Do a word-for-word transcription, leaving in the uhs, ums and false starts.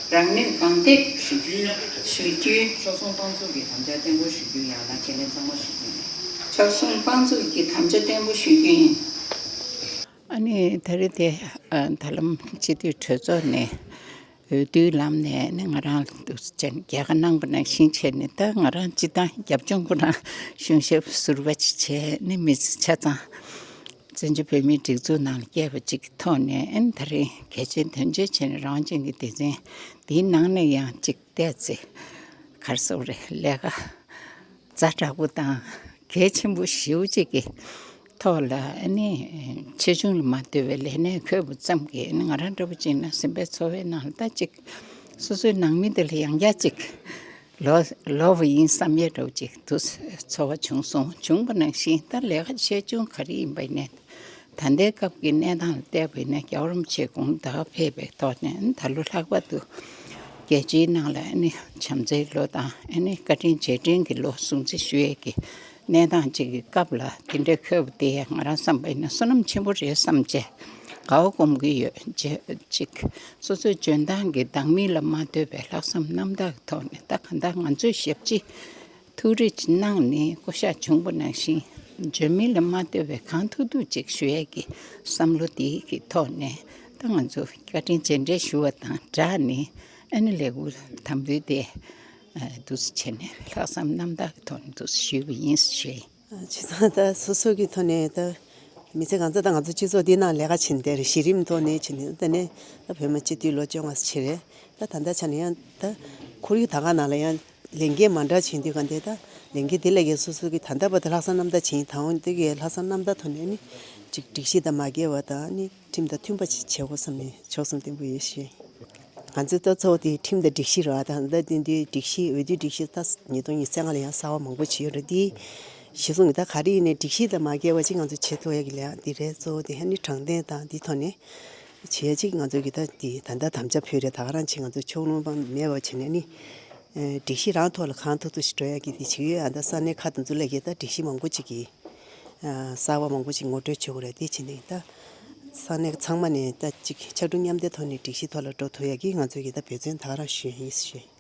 རང་ནུས་གང་ཐེག་ཞུ་རྒྱུ་ཞུ་རྒྱུ། ཕྱོགས་མཚུངས་དཔང་འཛུགས་ཀྱི་དམ་བཅའ་བརྟན་པོ་ཞུ་རྒྱུ་ཡང་ན་ཁས་ལེན་གཙང་མ་ཞུ་རྒྱུ་ཡིན། ཕྱོགས་མཚུངས་དཔང་འཛུགས་ཀྱི་དམ་བཅའ་བརྟན་པོ་ཞུ་རྒྱུ་ཡིན། ཨ་ནི་ད་རེས་དེ་ཨ་ད་ལམ་སྤྱི་འཐུས་གྲོས་ཚོགས་ནས་འོས་བསྡུའི་ལམ་ནས་ནི་ང་རང་ལ་འདུག་སེ་བྱས་ནས་རྒྱལ་ཁ་གནང་པ་ནང་བཞིན་བྱས་ནས། ད་ང་རང་སྤྱི་བཏང་རྒྱབ་ལྗོངས་ཁོ་རང་གཞུང་ཞབས་ཟུར་པ་ཅིག་བྱས་ནས་མི་ཚེ་ཆ་ཚང་བཙན་བྱོལ་བོད་མིའི་སྒྲིག་འཛུགས་ནང་ལ་བསྐྱལ་བ་ཅིག་གི་ཐོག་ནས། ཨ་ནི་ད་རེས་གལ་ཆེན་དོན་ཆེན་བྱས་ནས་རང་དབང་ཅན་གྱི་སྡེ་ཚན་འདིའི་ནང་ནས་ཡང་ཅིག་བལྟས་ཚེ་ག་རེ་ཟེར་དགོས་རེད། ལས་ཀ་ཛ་དྲག་པོ་དང་གལ་ཆེན་པོ་ཞེ་པོ་ཅིག་གི་ཐོག་ལ། ཨ་ནི་ཆེ་ཆུང་ལ་མ་ལྟོས་པའི་ལས་གནས་འཁོད་པ་ཙམ་གྱིས། ཨ་ནི་ང་རང་འདྲ་པོ་ཅིག་ན་སེམས་པའི་ཚོར་བའི་ནང་ལ་ད་ཅིག་སོ་སོའི་ནང་མི་དེ་ལ་ཡང་བསྐྱར་ཅིག་ལོག་ལོག་པ་ཡིན་བསམ་ཡས་འདྲ་པོ་ཅིག་འདུག་ཚོར་བ་བྱུང་སོང་། བྱུང་བ་ནང་བཞིན་ད་ལས་ཀ་ཆེ་ཆུང་ག་རེ་ཡིན་པ་ཡིན་ནའི། ད་ལྟའི་སྐབས་ཀྱི་གནས་སྟངས་ལ་བལྟས་པ་ཡིན་ན། རྒྱལ་བ་རིན་པོ་ཆེ་དགུང་ལོ་ད་ག་ཕེབས་པའི་ཐོག་ནས་ད་ལོ་ལྷག་པར་དུ་རྒྱལ་སྤྱིའི་ནང་ལ་ཨ་ནི་བྱམས་བརྩེའི་ལོ་དང་། ཨ་ནི་བཀའ་དྲིན་རྗེས་དྲན་གྱི་ལོ་སྲུང་བརྩི་ཞུ་ཡས་ཀྱི་གནས་སྟངས་ཅིག་གི་སྐབས་ལ། དེ་འདྲའི་འཁོད་པ་དེ་ང་རང་བསམ་པ་ཡིན་ན་བསོད་ནམས་ཆེན་པོ་རེད་བསམ་བྱས་དགའ་བ་སྒོམ་གྱི་ཡོད། བྱས་ཅིག་སོ་སོའི་འཇོན་ཐང་གི་འདང་མིན་ལ་མ་ལྟོས་པའི་ལྷག་བསམ་རྣམ་དག་གི་ཐོག་ནས། ད་གང་ལྟར་ང་ཚོས་ཞབས་ཕྱི་ཐུགས་རེ་གནང་ནས་བསྐོ་བཞག་བྱུང་བ་ནང་བཞིན། འཇོན་མི་ལ་མ་ལྟོས་པའི་གང་ཐུབ་ཐུབ་ཅིག་ཞུ་ཡས་ཀྱི་བསམ་བློ་དེ་གི་ཐོག་ནས། ད་ང་ཚོ་བཀའ་དྲིན་རྗེས་དྲན་ཞུ་བ་དང་སྦྲགས་ནས། ཨ་ནི་ལས་འགུལ་དམ་འབུལ་དེ་ཨ་འདུག་སེ་བྱས་ནས་ལྷག་བསམ་རྣམ་དག་གི་ཐོག་ནས་འདུག་སེ་ཞུས་པ་ཡིན་ཞེས། བྱས་ཙང་ད་སོ་སོ་གི་ཐོག་ནས་ད་མི་ཚེ་གང་ཚ་ད་ང་ཚོ་སྤྱི་ཚོགས་འདི་ནང་ལས་ཀ་བྱེད་བསྡད་རེད། གཞི་རིམ་ཐོག་ནས་བྱེད་ནས། ད་ནས་ད་བོད་མི་སྤྱི་འཐུས་ལོ་བཅོ་ལྔ་ཙམ་བྱས་རེད། ད་ད་ལྟ་ཆ་ནས་ཡང་ད་ཁོར་ཡུག་ད་ག་ནང་ལ་ཡང་ལས་འགན་མ་འདྲ་བྱེད་དུས་ག་འདི་ད་ལས་འགན་འདི་ལས་ཀའི་སོ་སོ་གི་ད་ལྟ་བར་དུ་ལྷག་བསམ་རྣམ་དག་བྱིན་དང་འོང་འདི་གའི་ལྷག་བསམ་རྣམ་དག་ཐོག་ནས་ནི་ཅིག་སྒྲིག་གཞི་དང་མ་འགལ་བ་དང་ནི་ཁྲིམས་དང་མཐུན་པ་ཞིག་བྱེད་དགོས་བསམ་ནས་ཕྱོགས་བསམ་བརྟན་པོ་ཡོད་ཞུ། ང་ཚོའི་ད་གཙོ་བོ་དེ་ཁྲིམས་དང་སྒྲིག་གཞི་རེད་བ། ད་ད་དེ་འདི་སྒྲིག་གཞི་འོས་བསྡུའི་སྒྲིག་གཞི་ད་ཉིས་སྟོང་ཉི་ཤུ་རྩ་ལྔ་ལ་ཡང་གསར་བ་མང་པོ་བྱས་ཡོད་རེད། འདི་གཞི་བཟུང་གི་ད་ག་རེ་ཡིན་ནའི་སྒྲིག་གཞི་དང་མ་འགལ་བ་ཅིག་ང་ཚོ་བྱེད་ཐུབ་ཡ་གི་ལས་འདི་རེད། གཙོ་བོ་དེ་ཧ་ནི་དྲང་བདེན་དང་འདི་ཐོག་ནས་བྱེད་ཡ་ཅིག་ང་ཚོ་གི་ད་འདི་ད་ལྟ་དམ་བཅའ་ཕུལ་རེད། ད་ག་རང་ཅིག་ང་ཚོ་ཕྱོགས་ལྷུང་མེད་པ་བྱས་ནས་ནི། ཨེ་སྒྲིག་གཞི་རང་ཐོག་ལ་གང་ཐུབ་ཐུབ་ཞིག་འགྲོ་ཡ་གི་དེ་བྱེད་ཡོད། ཨ་ད་ས་གནས་ཁག་དེ་ཚོ་ལ་གི་ད་སྒྲིག་གཞི་མང་པོ་ཅིག་གི་ཨ་གསར་བ་མང་པོ་ཅིག་ངོ་སྤྲོད་བྱེད་དགོས་རེད། དེ་བྱས་ནས་ད་ས་གནས་ཚང་མ་ནས་ད་ཅིག་ཕྱར་གྲུ་མཉམ་འདེགས་ཐོག་ནས་སྒྲིག་གཞི་ཐོག་ལ་འགྲོ་ཐུབ་ཡ་གི་ང་ཚོས་གི་ད་འབད་བརྩོན་ད་ག་རང་ཞུ་ཡ་ཡིན་ཞུ།